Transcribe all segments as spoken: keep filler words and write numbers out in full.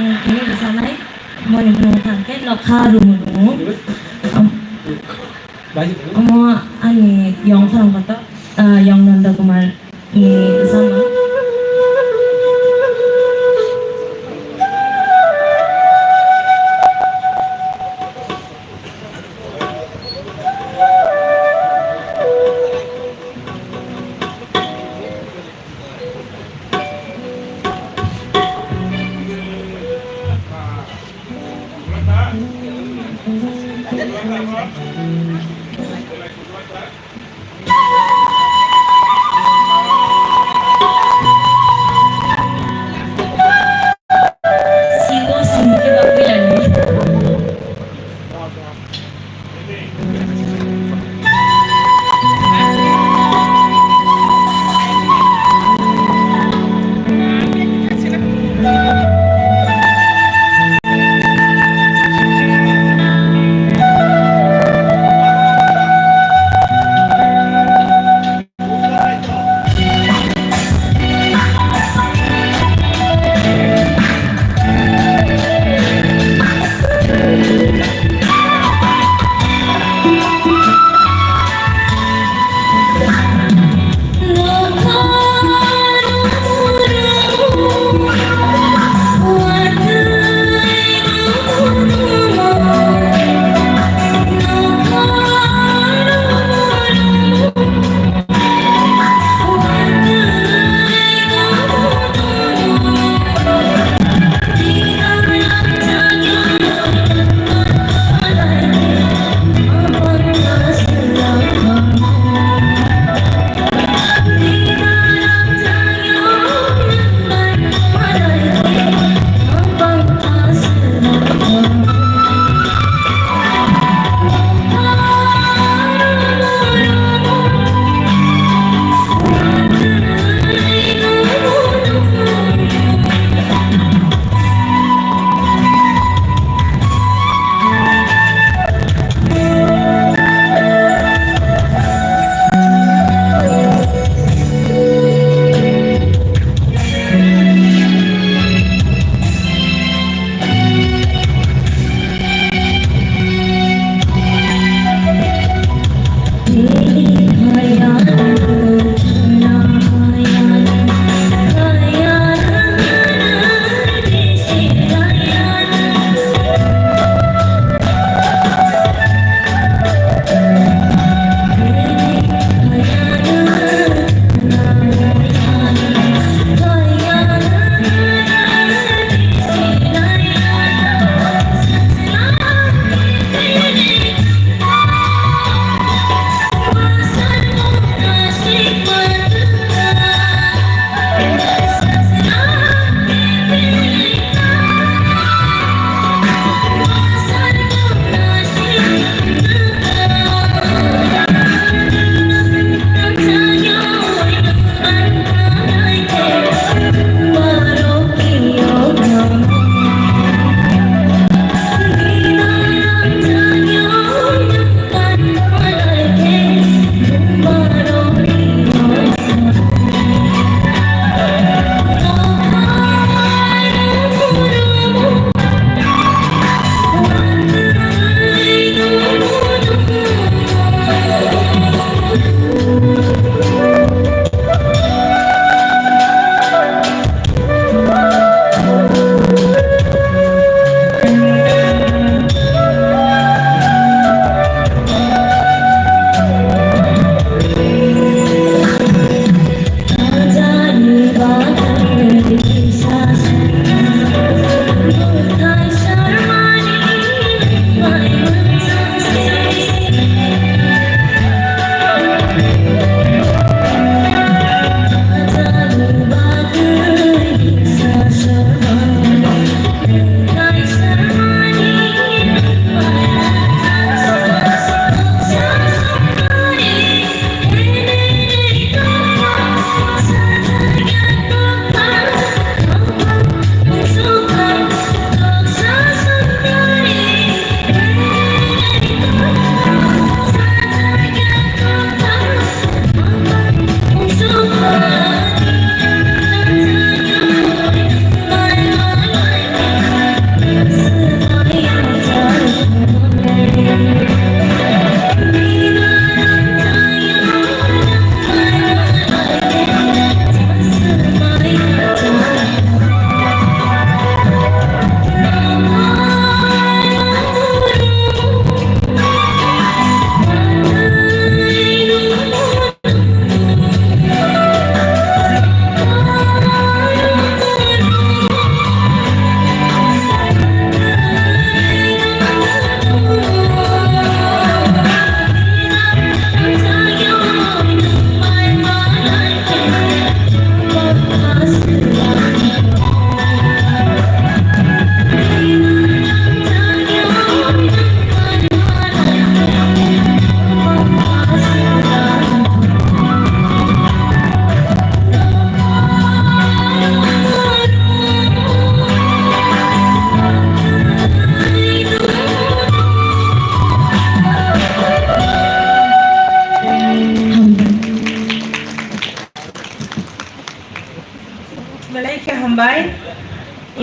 Tini bwsanai, moni bwrwng thang khe nokha rumu rumu. Am-, omo ani yong khorang kotor, ah, yong Nanda Kumar ni bwsano.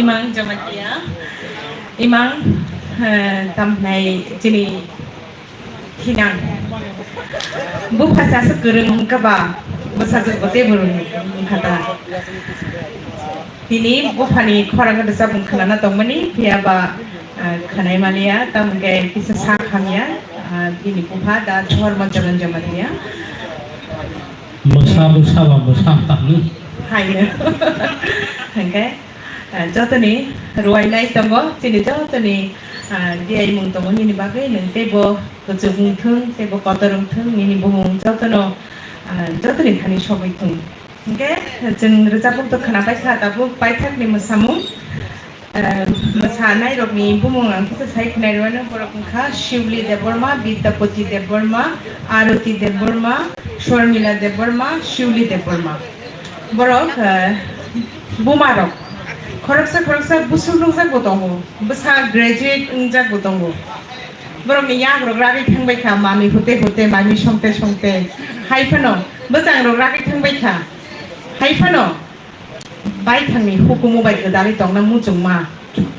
Imang Jamatia, imang, eh, tamhnai chini hinang. Bupha sasa kwrwng wngkha ba, bwsajwk bo tei bwrwng wngkha ta. Tini buphani khorang rwchapmung khwnana tongmani, phiya ba, eh, khwnai maliya, tamo hwnkhe kisa sak hamya, eh, bini bupha da Dhormo Choron Jamatia. Mwsa bwsa ba mwsa tangwi. Haino. Hwnkhe, ah, jotoni ruainai tongo, chini jotoni, ah, diyaimung tongo, nini bagwi nwng teibo kuchuk wngthung, teibo kotor wngthung, nini bumung jotono, ah, jotoni thani sogwi thung. Hwnkhe, chwng rwchapmung to khwnapai kha, tabuk paithakni mwsamung. Eh, mwsanairokni bumung ang kisa sai khwnai rwmano, borok wngkha Shiuli Debbarma, Vidyapati Debbarma, Arati Debbarma, Sharmila Debbarma, Shiuli Debbarma. Borok, eh, bumarok khoroksa khoroksa busuk nukjak bo tongo, bwsa graduate wngjak bo tongo. Borokni yagrok ragwi thangbai kha, manwi hute hute, manwi songte songte. Hai phano bwchangrok ragwi thangbai kha. Hai phano Baithangni hukumu bai gwdalwi tongna muchungma,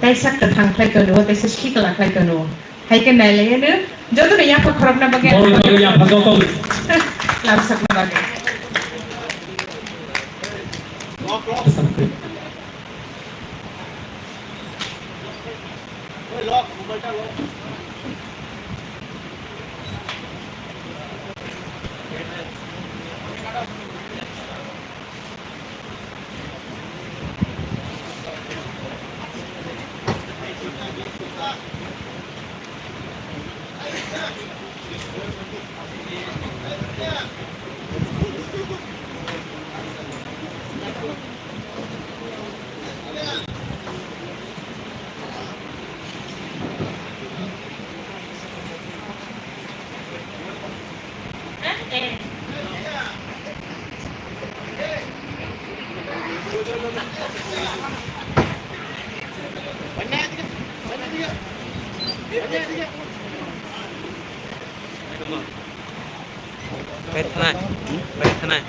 kaisa kwthang khlai tono, kaisa sikla khlai tono. Hai khe nailaiyano jotono yapha khorokna bagwi ang Boni bagwi yapha joto. Lamsokna bagwi. Bai thanai, bai thanai.